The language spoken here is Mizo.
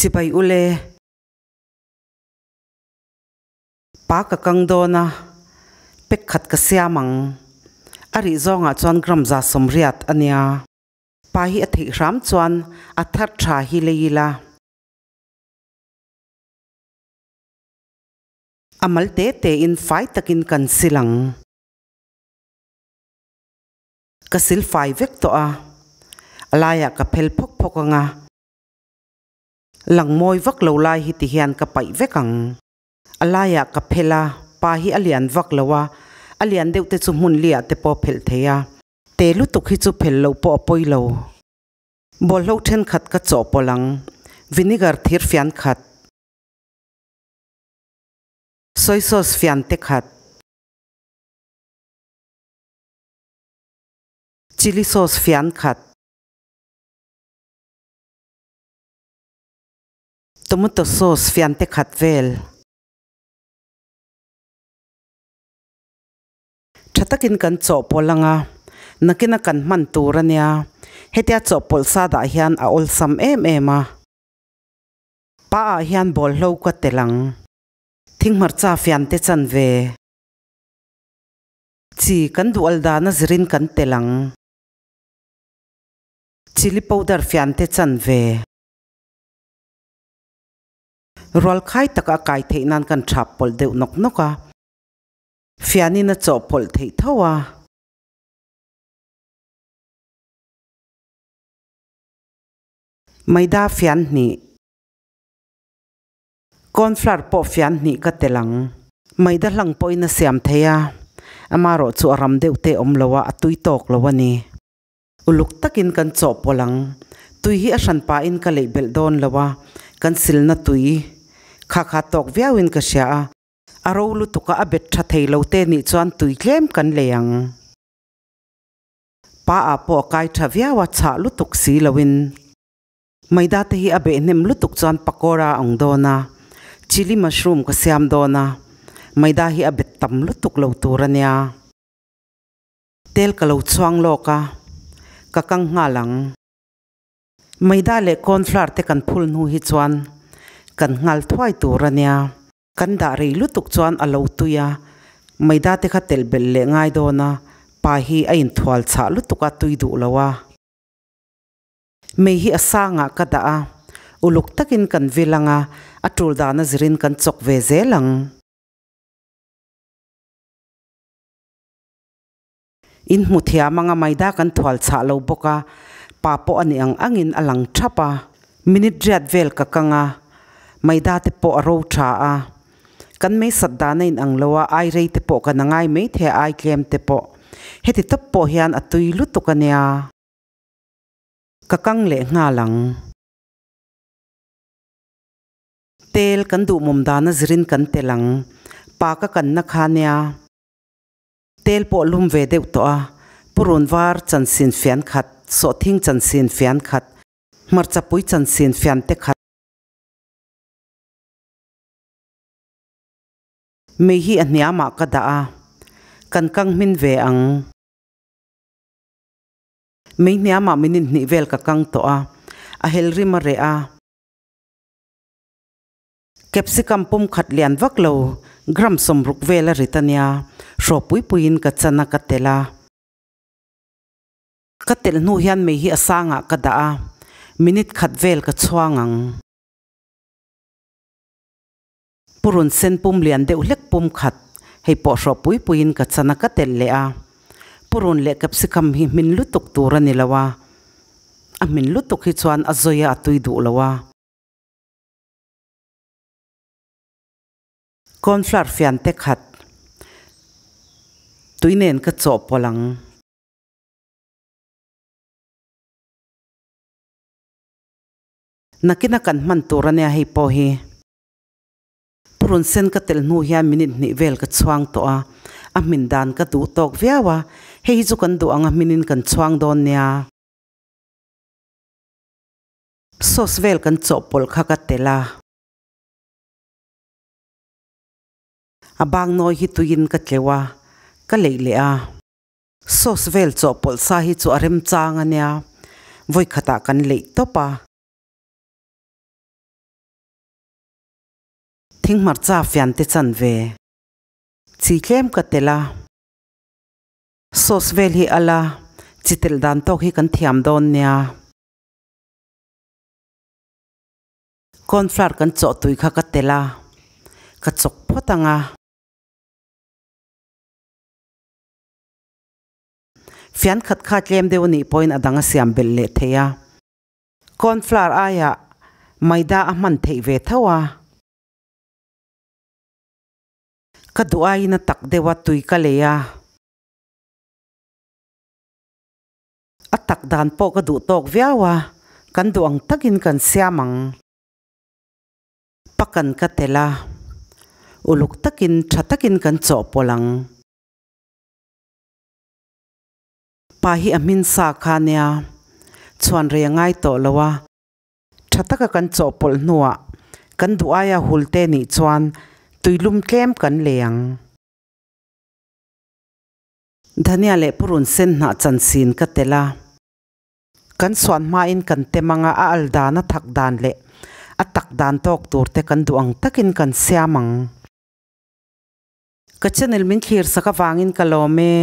Chibai ule. Pa ka kang dawn a, pek khat ka siam ang. A rih zawngah chuan gram 180 a nia. Pa hi a theih hram chuan a thar tha hi lei ila. A mal te te in fai takin kan sil ang. Ka sil fai vek tawh a, a laiah ka phel phawk phawk ang a, lang mawi vak lo lai hi ti hian ka paih vek ang. A laiah ka phel a, pa hi a lian vak lo a, a lian deuh te chu hmun liah te pawh a phelh thei a, te lutuk hi chu phel loh pawh a pawi lo. Bawlhlo thenkhat ka chawhpawlh ang, vinegar thir fian khat. Soy sauce fian te khat. Chilli sauce fian khat. Tomato sauce fian te khat vel. Tha takin kan chawhpawlh anga nakina kan hman tur a nia. Hetia chawhpawlh sa dah hian a awlsam em em a. Pa ah hian bawlhlo ka tel ang. Thinghmarcha fian te chan ve. Chi kan duh al dana zirin kan tel ang. Chilli powder fian te chan ve. Rual khai taka a kai theih nan kan thap pawlh deuh nawk nawk a. Fianin a chawhpawlh theih tho a. Maida fian hnih. Cornflour pawh fian hnih ka tel ang. Maida hlang pawhin a siam thei a, amarawh chu a ram deuh te awm lo a, a tui tawk lo a ni. Uluk takin kan chawhpawlh ang. Tui hi a hran pahin ka leih belh dawn lo a, kan silna tui kha kha tawk viauin ka hria a. A ro lutuk a, a bet tha thei lo te nih chuan tui tlem kan lei ang. Pa ah pawh a kai tha viau a, chhah lutuk si loin. Maida te hi a beh hnem lutuk chuan pakora a awng dawn a, chilli mushroom ka siam dawn a, maida hi a bet tam lutuk lo tur a nia. Tel ka lo chhuang lawk a, ka kang nghal ang. Maida leh cornflour te kan phul hnu hi chuan kan nghal thuai tur a nia. Kan dah rei lutuk chuan a lo tui a, maida te kha telh belh leh ngai dawn a, pa hi a inthual chhah lutuk a tui duh lo a. Mei hi a sangah ka dah a, uluk takin kan vil ang a, a tul dana zirin kan chawk ve zel ang. In hmu thiam anga maida kan thual chhah lo bawk a, pa pawh a nih ang angin a lang thap a. Minute riat vel ka kang a, maida te pawh a ro tha a. Kan mei sat dan a inang lo a, ai rei te pawh kan a ngai mai thei a, ai tlem te pawh. Heti tawp pawh hian a tui lutuk a nia. Ka kang leh nghal ang. Tel kan duhmawm dana zirin kan tel ang. Pa ka kanna kha nia. Tel pawh lum ve deuh tawh a, purun var chansin fian khat, sawhthing chansin fian khat, hmarcha pui chansin fian te khat. Mei hi a hniamah ka dah a, kan kang hmin ve ang. Mei hniamah minute hnih vel ka kang tawh a, a hel rim a reh a. Capsicum pum khat lian vak lo, gram 60 vel a rit a nia, hraw pui puiin ka chan a ka telh a. Ka telh hnu hian mei hi a sangah ka dah a, minute khat vel ka chhuang ang. Purun sen pum lian deuh hlek pum khat, hei pawh hraw pui puiin ka chan a ka telh leh a. Purun leh capsicum hi hmin lutuk tur a ni lo a, a hmin lutuk hi chuan a zawi a a tui duh lo a. Cornflour fian te khat tui nen ka chawhpawlh ang. Nakina kan hman tur a nia hei pawh hi. Purun sen ka telh hnu hian minute hnih vel ka chhuang tawh a, a hmin dan ka duh tawk viau a, hei hi chu kan duh ang a hminin kan chhuang dawn nia. Sauce vel kan chawhpawlh kha ka telh a. A bang nawi hi tuiin ka tleuh a, ka leih leh a. Sauce vel chawhpawlh sa hi chu a remchang a nia, vawi khatah kan leih tawp a. Thinghmarcha fiante chanve. Chi tlem ka tel a. Sauce vel hi ala chi tel dan tawk hi kan thiam dawn nia. Cornflour kan chawh tui kha ka tel a, ka chawk phawt ang a. Fian khat kha tlem deuh anih pawhin a dang a siam belh leh thei a. Cornflour aiah maida a hman theih ve tho a. Ka duh aiin a tak deuh a tui ka lei a. A tak dan pawh ka duh tawk viau a, kan duh ang takin kan siam ang. Pakan ka tel a, uluk takin tha takin kan chawhpawlh ang. Pa hi a hmin sa kha nia, chhuan rei a ngai tawh lo a. Tha taka kan chawhpawlh hnuah kan duh aia hul te nih chuan tuilum tlem kan lei ang. Dhania leh purun sen hnah chansin ka tel a. Kan suan hmain kan tem anga a al dan a thak dan leh a tak dan tawk tur te kan duh ang takin kan siam ang. Ka channel min thlir sak avangin ka lawm e.